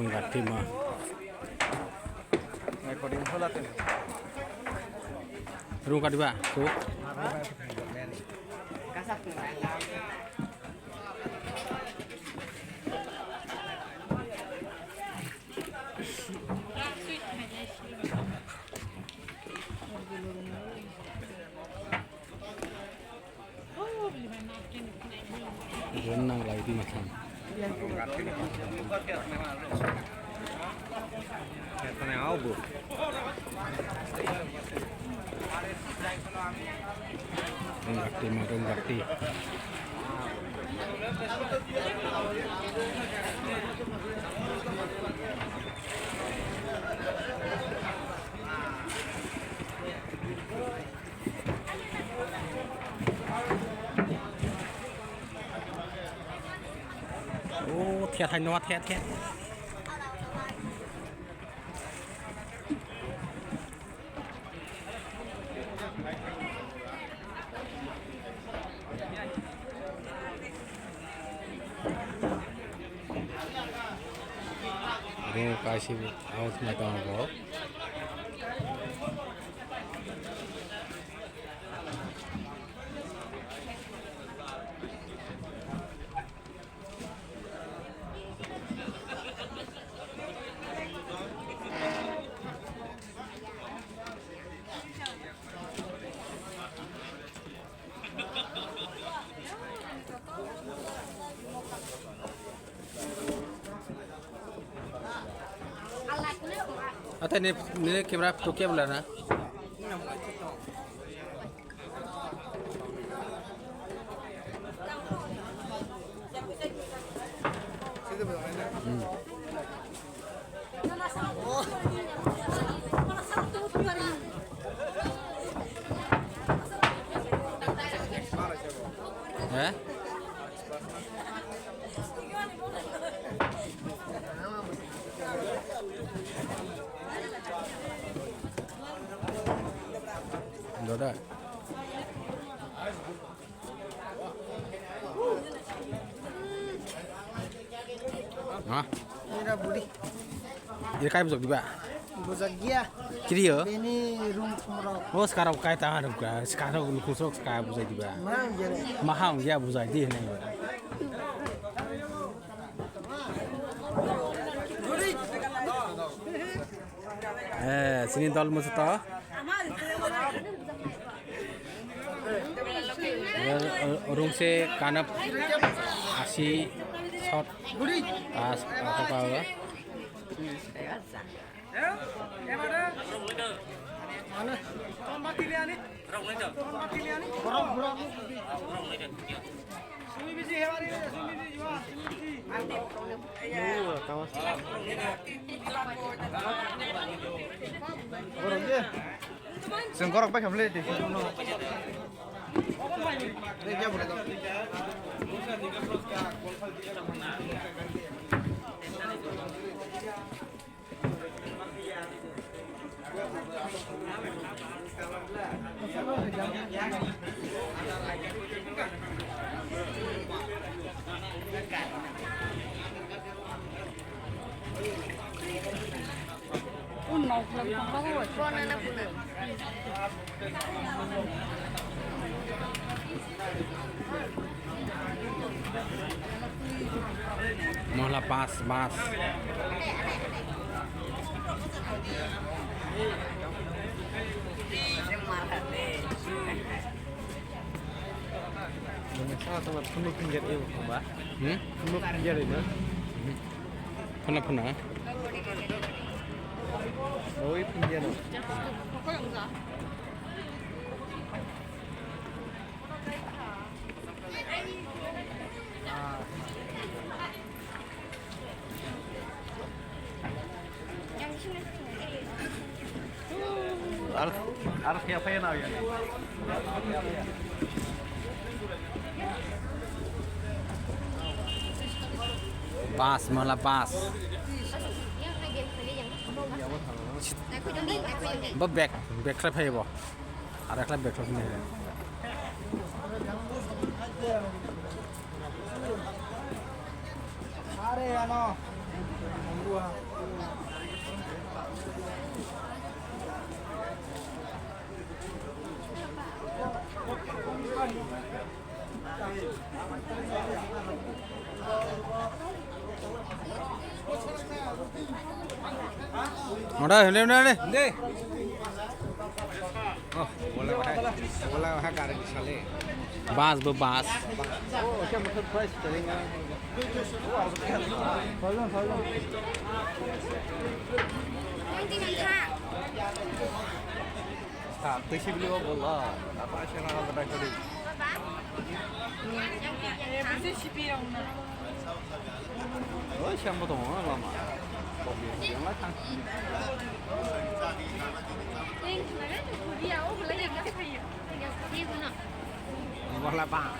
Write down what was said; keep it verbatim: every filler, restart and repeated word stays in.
Gati ma. Recording hola tu. Rung kadiba tu. Ren nang lai di mathang. Rung gati ma, rung gati. O thia thai noa thia thia. Oro kaisa out ma tongo bo. Ate ni, ni camera tu ke bela na? Hmm. Eh? Dada. Ha? Ira buri. Ira kai bujak diba? Bujak giya. Kiriyo? Bini room khumrok. O sekarang kai ta harap ka, sekarang lu kusok sekarang bujak diba? Mahang jere. Mahang ya bujak di nai. Eh, sini dol musuto. Rungse kanap asi shot. As apa apa. Chwng gorok bai khamle de. Mohla pas, mas. Ini sama-sama penuh pinggir ini, Mbak. Hmm? Penuh pinggir ini. Hmm. Pernah, pernah. Oi, pinggir. Ar, ar kaya paya na yan. Bus, malah bus. Bo bag, bag khlai phai bo. Ar ekla bag khlai phai. Are ano. Noda, hene, hene, hene. Oh, bola bahai, bola bahai gari disale. Bus bo bus. Sa, twi sibili o bola. Apa sih nang ada tadi? Oi, siang bo tongo lama. Yang lah tang. Bola bang.